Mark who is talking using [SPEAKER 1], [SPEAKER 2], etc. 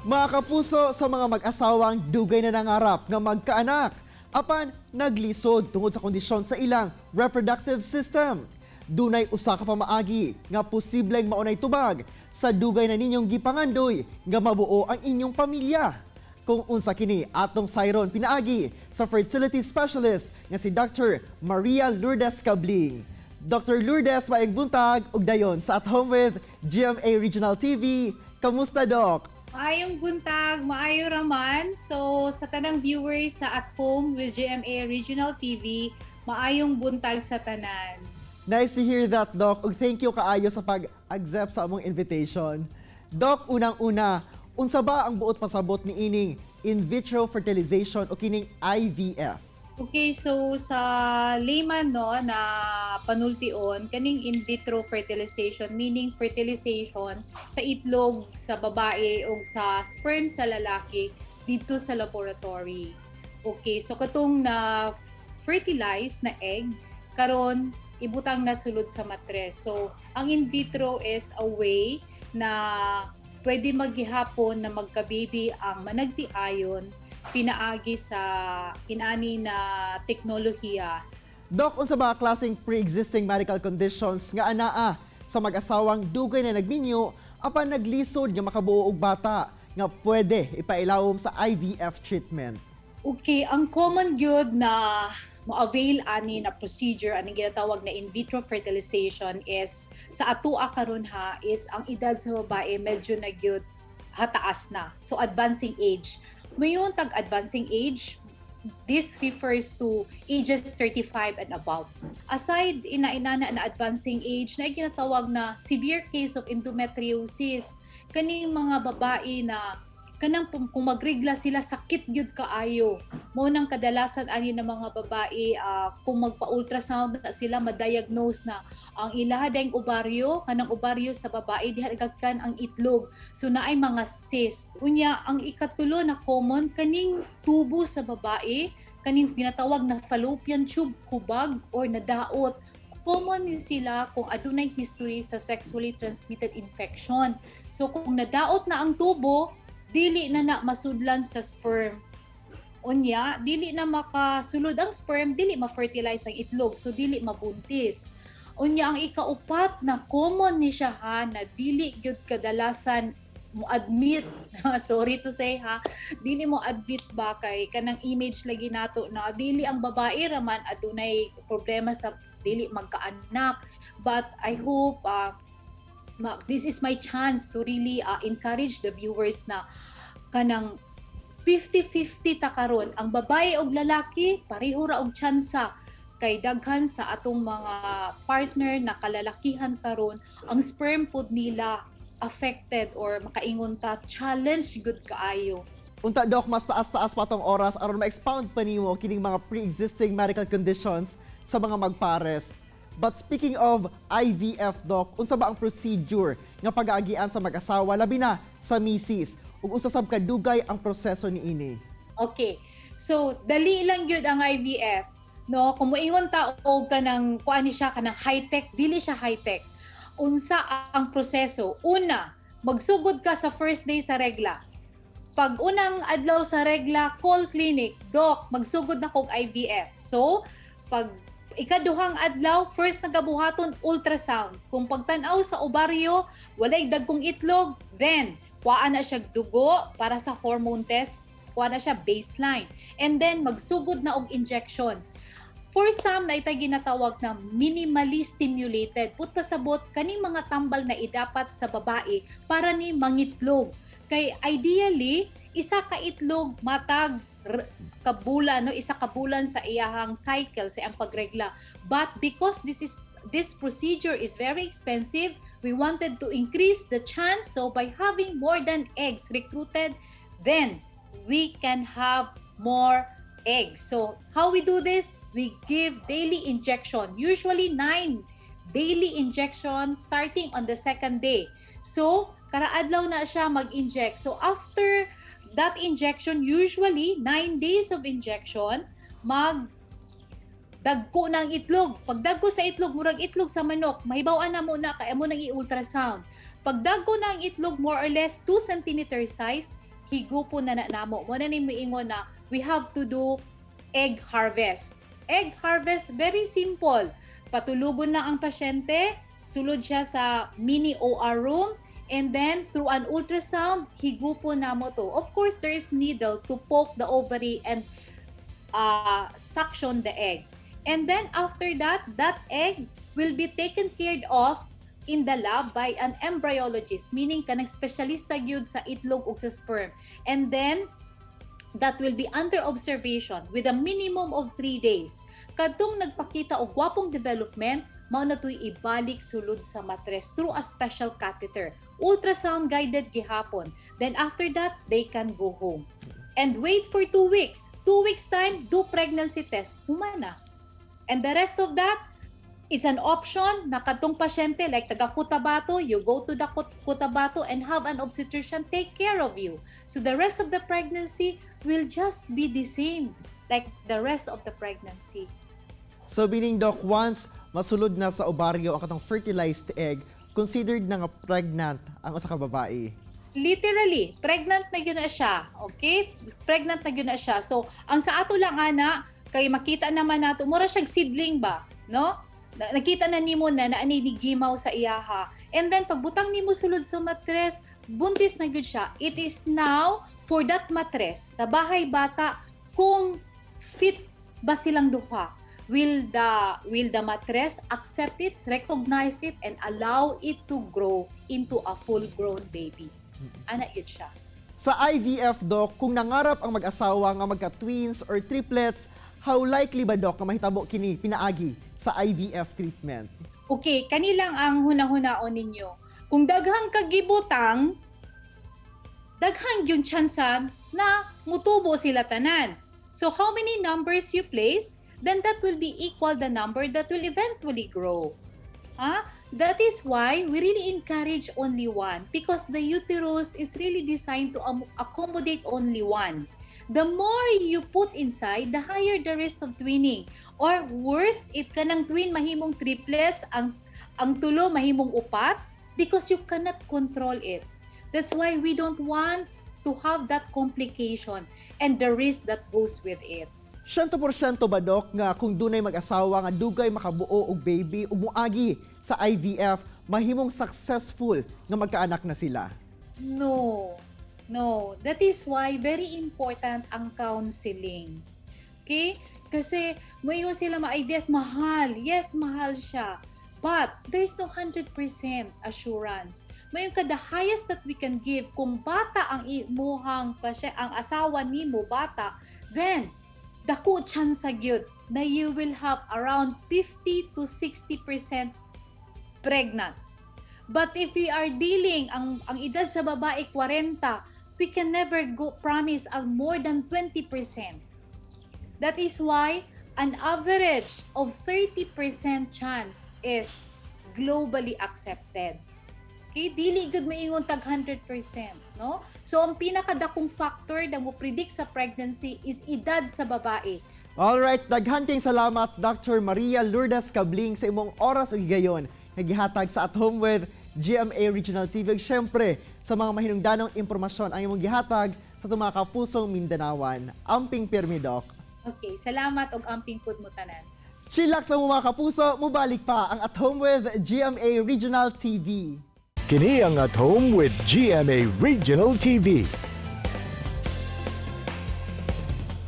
[SPEAKER 1] Mga kapuso, sa mga mag-asawang dugay na nangarap nga magkaanak, apan naglisod tungod sa kondisyon sa ilang reproductive system. Dunay usa ka pamaagi nga posibleng maunay tubag sa dugay na ninyong gipangandoy nga mabuo ang inyong pamilya. Kung unsa kini, atong sayron pinaagi sa fertility specialist nga si Dr. Maria Lourdes Cabling. Dr. Lourdes, maayong buntag ug dayon sa At Home with GMA Regional TV. Kamusta, Doc?
[SPEAKER 2] Maayong buntag, maayo raman. So sa tanang viewers sa At Home with GMA Regional TV, maayong buntag sa tanan.
[SPEAKER 1] Nice to hear that, Doc. Ug thank you kaayo sa pag-accept sa among invitation. Doc, unang-una, unsa ba ang buot pasabot ni ining in vitro fertilization o kining IVF?
[SPEAKER 2] Okay, so sa layman, no, na panultion, kaning in vitro fertilization, meaning fertilization sa itlog sa babae o sa sperm sa lalaki dito sa laboratory. Okay, so katong na fertilized na egg karon ibutang na sulod sa matres. So, ang in vitro is a way na pwede maghihapon na magka-baby ang managtiayon pinaagi sa inani na teknolohiya.
[SPEAKER 1] Doc, unsa ba klaseng pre-existing medical conditions nga anaa sa mag-asawang dugay na nagminyo apan naglisod nga makabuo og bata nga pwede ipailawom sa IVF treatment?
[SPEAKER 2] Okay, ang common gyud na mo-avail ani na procedure, ani ginatawag na in vitro fertilization, is sa atua karon ha, is ang edad sa babae medyo na gyud hataas na. So advancing age. Mayon tag advancing age, this refers to ages 35 and above. Aside ina-inana na advancing age, na ginatawag na severe case of endometriosis. Kaning mga babae na kanang kung magrigla sila, sakit gyud kaayo. Mo nang kadalasan ani ng mga babae, kung magpa-ultrasound na sila, ma-diagnose na ang ilaha dayong ovaryo, kanang ovaryo sa babae, diha nagagkan ang itlog. So naay mga cyst. Unya, ang ikatulo na common, kaning tubo sa babae, kaning ginatawag na fallopian tube, hubag or nadaot. Common ni sila kung adunay history sa sexually transmitted infection. So kung nadaot na ang tubo, dili na na masudlan sa sperm. Unya, dili na makasulod ang sperm, dili ma-fertilize ang itlog, so dili mabuntis. Unya, ang ikaupat na common ni siya ha, na dili gyud kadalasan mo admit, sorry to say ha, dili mo admit ba, kay kanang image lagi nato na dili ang babae raman adunay problema sa dili magkaanak. But I hope this is my chance to really encourage the viewers na kanang 50-50 ta karon ang babae og lalaki, pareho ra og tsansa, kay daghan sa atong mga partner na kalalakihan karon, ang sperm pud nila affected or makaingon ta challenge gud kaayo.
[SPEAKER 1] Unta, Doc, mas taas-taas pa tong oras aron ma-expound pa nimo kining mga pre-existing medical conditions sa mga magpares. But speaking of IVF, Doc, unsa ba ang procedure nga pag-aagian sa mag-asawa, labi na sa misis, ug unsa sab kadugay ang proseso niini?
[SPEAKER 2] Okay. So, dali lang gyud ang IVF. No, kung moingon ta og kanang kuan ni siya, kanang high-tech, dili siya high-tech. Unsa ang proseso? Una, magsugod ka sa first day sa regla. Pag unang adlaw sa regla, call clinic, "Doc, magsugod na kog IVF." So, pag ikaduhang adlaw, first na gabuhaton, ultrasound. Kung pagtan-aw sa ovaryo, walay dagkong itlog, then kuhaan na siya dugo para sa hormone test, kuha na siya baseline. And then magsugod na og injection. For some, na itay ginatawag na minimally stimulated. Put pasabot, kaning mga tambal na idapat sa babae para ni mangitlog. Kay ideally, isa ka itlog matag kabulan, no, isa ka bulan sa iyahang cycle, sa iyang pagregla. But because this procedure is very expensive, we wanted to increase the chance. So by having more than eggs recruited, then we can have more eggs. So how we do this? We give daily injection, usually 9 daily injection starting on the second day. So, karaadlaw na siya mag-inject. So, after that injection, usually 9 days of injection, mag dagko ng itlog. Pag dagko sa itlog, murag itlog sa manok, mahibaw-an na mo na kay amo nang i-ultrasound. Pag dagko na ang itlog, more or less 2 cm size, Higupon na na namo. Mao na ni moingon na we have to do egg harvest. Egg harvest, very simple. Patulugon lang ang pasyente, sulod siya sa mini OR room, and then through an ultrasound, higupon namo to. Of course, there is needle to poke the ovary and suction the egg. And then after that, that egg will be taken care of in the lab by an embryologist, meaning kanang espesyalista gyud sa itlog ug sa sperm. And then that will be under observation with a minimum of 3 days. Kadtong nagpakita og gwapong development, mao na to'y ibalik sulod sa matres through a special catheter. Ultrasound guided gihapon. Then after that, they can go home. And wait for 2 weeks. 2 weeks time, do pregnancy test. Humana. And the rest of that is an option na kadtong pasyente like taga Cotabato, you go to the Cotabato and have an obstetrician take care of you. So the rest of the pregnancy will just be the same like the rest of the pregnancy.
[SPEAKER 1] So meaning, Doc, once masulod na sa ovaryo ang katong fertilized egg, considered na nga pregnant ang usa ka babae?
[SPEAKER 2] Literally, pregnant na gyud na siya. Okay? Pregnant na gyud na siya. So, ang sa ato lang ana, kay makita naman nato, mura siyang seedling ba, no? Nakita na nimo na naa ni gimaw sa iyaha. And then pagbutang nimo sulod sa matres, buntis na gyud siya. It is now for that matres sa bahay bata kung fit ba silang duha. Will the matres accept it, recognize it, and allow it to grow into a full-grown baby? Ana gyud siya.
[SPEAKER 1] Sa IVF, Doc, kung nangarap ang mag-asawa nga magka-twins or triplets, how likely ba, Doc, nga mahitabo kini pinaagi sa IVF treatment?
[SPEAKER 2] Okay, kani lang ang hunahunaon ninyo. Kung daghang kagibutang, daghan yung tsansa na mutubo sila tanan. So how many numbers you place, then that will be equal the number that will eventually grow. Ha? That is why we really encourage only one, because the uterus is really designed to accommodate only one. The more you put inside, the higher the risk of twinning. Or worst, if kanang twin mahimong triplets, ang tulo mahimong upat, because you cannot control it. That's why we don't want to have that complication and the risk that goes with it.
[SPEAKER 1] 100% ba, Doc, nga kung dunay mag-asawa nga dugay makabuo og baby ug moagi sa IVF, mahimong successful nga magkaanak na sila?
[SPEAKER 2] No. No. That is why very important ang counseling. Okay? Kasi moingon sila ma-IVF mahal. Yes, mahal siya. But there's no 100% assurance. Mayon ka, the highest that we can give, kung bata ang imuhang pasya, ang asawa nimo bata, then dako chance gyud na you will have around 50 to 60% pregnant. But if we are dealing, ang edad sa babae 40, we can never go promise a more than 20%. That is why an average of 30% chance is globally accepted. Okay, dili gud maingon tag 100%, no? So ang pinakadakong factor na mo predict sa pregnancy is edad sa babae.
[SPEAKER 1] Alright, daghan kayong salamat, Dr. Maria Lourdes Cabling, sa imong oras ug higayon nga gihatag sa At Home with GMA Regional TV. Ug syempre, sa mga mahinungdanong impormasyon ang imong gihatag sa atong mga kapusong Mindanawan. Amping pirmi, Doc.
[SPEAKER 2] Okay, salamat og amping pud mo tanan.
[SPEAKER 1] Chillax ang mga kapuso, mubalik pa ang At Home with GMA Regional TV.
[SPEAKER 3] Kini ang At Home with GMA Regional TV.